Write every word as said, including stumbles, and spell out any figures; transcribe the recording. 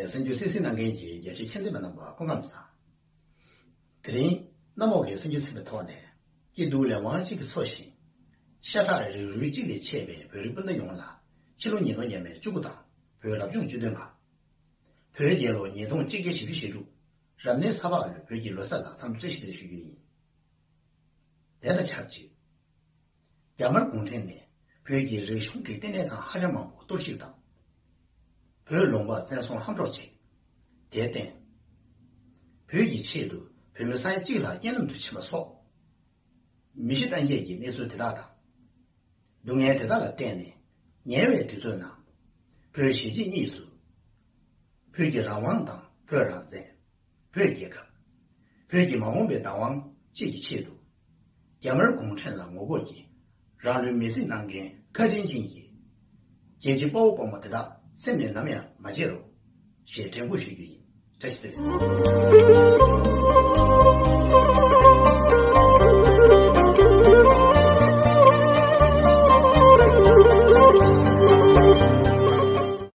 གསར་འགྱུར་གསན་གཟིགས་གནང་མཁན་གྱི་རྒྱ་ཆེའི་ཁྱད་ལྡན་པ་རྣམ་པ་སྐུ་ཁམས་བཟང་། དེ་རིང་གནམ་འོག་གི་གསར་འགྱུར་ཚན་པའི་ཐོག་ནས། སྐྱིད་སྡུག་ལས་དབང་གཅིག་གིས་འཚོ་ཞིང་། ཤ་ཁྲག་རིགས་རུས་གཅིག་ལས་མཆེད་པའི་བོད་རིགས་སྤུན་ཟླ་ཡོངས་ལ། ཕྱི་ལོ་ཉིས་སྟོང་ཉེར་བཅུ་དགུ་དང་བོད་རབ་བྱུང་བཅུ་བདུན་པ། བོད་རྒྱལ་ལོ་ཉིས་སྟོང་གཅིག་བརྒྱ་བཞི་བཅུ་ཞེ་དྲུག་རབ་གནས་ས་ཕག་ལོའི་བོད་ཀྱི་ལོ་གསར་ལ་འཚམས་འདྲི་བཀྲ་ཤིས་བདེ་ལེགས་ཞུ་རྒྱུ་ཡིན། དེ་དང་ཆབས་ཅིག་རྒྱ་དམར་གུང་ཁྲན་ནས་བོད་ཀྱི་རིག་གཞུང་གི་ལྟེ་གནས་ཁང་ཧ་ཅང་མང་པོ་གཏོར་བཤིག་དང་། བོད་ལུང་པ་བཙན་བཟུང་ཧམ་འཕྲོག་བྱས། དེར་བརྟེན། བོད་ཀྱི་ཆེད་དུ་བོད་མི་ས་ཡ་གཅིག་ལྷག་རྐྱེན་ལམ་དུ་ཕྱིན་པ་སོགས། མི་ཤི་རྟ་འགྱེལ་གྱི་གནས་ཚུལ་དེ་དག་དང་། སྡུག་བསྔལ་དེ་དག་ལ་བརྟེན་ནས་ཉེ་བའི་དུས་ཚོད་ནང་། བོད་གཞིས་བྱེས་གཉིས་སུ། བོད་ཀྱི་རང་དབང་དང་བོད་རང་བཙན། བོད་རྒྱལ་ཁབ། བོད་ཀྱི་མ་འོངས་པའི་བདག་དབང་བཅས་ཀྱི་ཆེད་དུ། རྒྱ་དམར་གུང་ཁྲན་ལ་ངོ་རྒོལ་གྱིས་རང་ལུས་མེར་སྲེག་གནང་མཁན་ཁ་འདོན་ཅན་གྱི་རྒྱལ་གཅེས་དཔའ་བོ་དཔའ་མོ་དེ་དག་སེམས་ནས་ནམ་ཡང་མ་བརྗེད་རོགས་ཞེས་དྲན་སྐུལ་ཞུ་རྒྱུ་ཡིན། བཀྲ་ཤིས་བདེ་ལེགས།